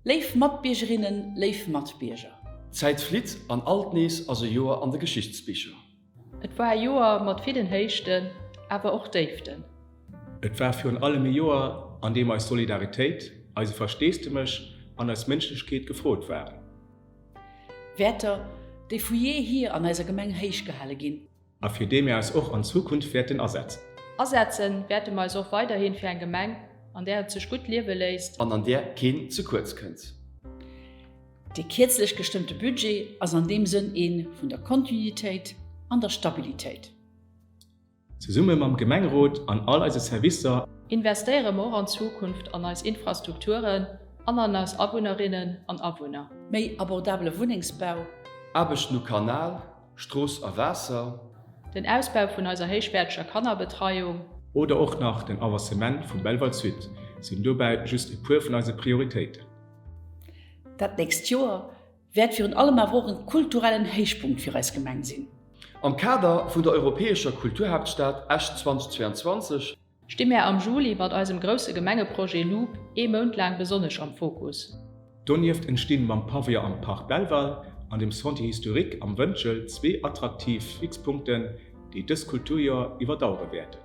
Léif Matbiergerinnen, léif Matbierger. D'Zäit flitt an alt nees ass e Joer an de Geschichtsbicher. Et war e Joer mat villen Héichten, awer och Déiften. Et war virun allem e Joer, an deem eis Solidaritéit, eise Versteesdemech an eis Mënschlechkeet gefrot waren. Wäerter, déi vu jeehier an eiser Gemeng héich gehale ginn. A fir déi mir eis och an Zukunft wäerten asetzen. Asetzen wäerte mer eis och weiderhin fir eng Gemeng, an där et sech gutt liewe léisst. An an där keen ze kuerz kënnt. Dee kierzlech gestëmmte Budget ass an deem Sënn ee vun der Kontinuitéit an der Stabilitéit. Zesumme mam Gemengerot an all eise Servicer. Investéiere mer och an Zukunft an eis Infrastrukturen an an eis Awunnerinnen an Awunner. Méi abordabele Wunnengsbau. Aarbechten u Kanal, Strooss a Waasser. Den Ausbau vun eiser héichwäerteger Kannerbetreiung. Oder och nach den Avancement vum Belval Sud sinn dobäi just e puer vun eise Prioritéiten. Dat nächst Joer wäert virun allem awer och en kulturellen Héichpunkt fir eis Gemeng sinn. Am Kader vun der europäescher Kulturhaaptstad Esch 2022, Sti mär am Juli mat eisem grousse Gemengeprojet Loop ee Mount laang besonnesch am Fokus. Donieft entstinn mam Pavillon am Parc Belval an dem Sentier Historique am Wëntgel zwee attraktiv Fixpunkten, déi dëst Kulturjoer iwwerdauere wäerten.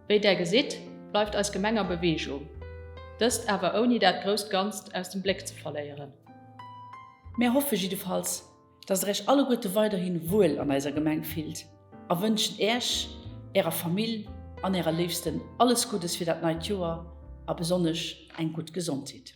Wéi där gesitt, bleift eis Gemeng a Beweegung, dëst awer ouni dat grousst Ganzt aus dem Bléck ze verléieren. Mär hoffe jiddefalls, dass der Äech alleguerte weiderhin wuel an eiser Gemeng fillt a wënschen Äech, Ärer Famill an Ärer Léifsten alles Guddes fir dat neit Joer a besonnesch eng gutt Gesondheet.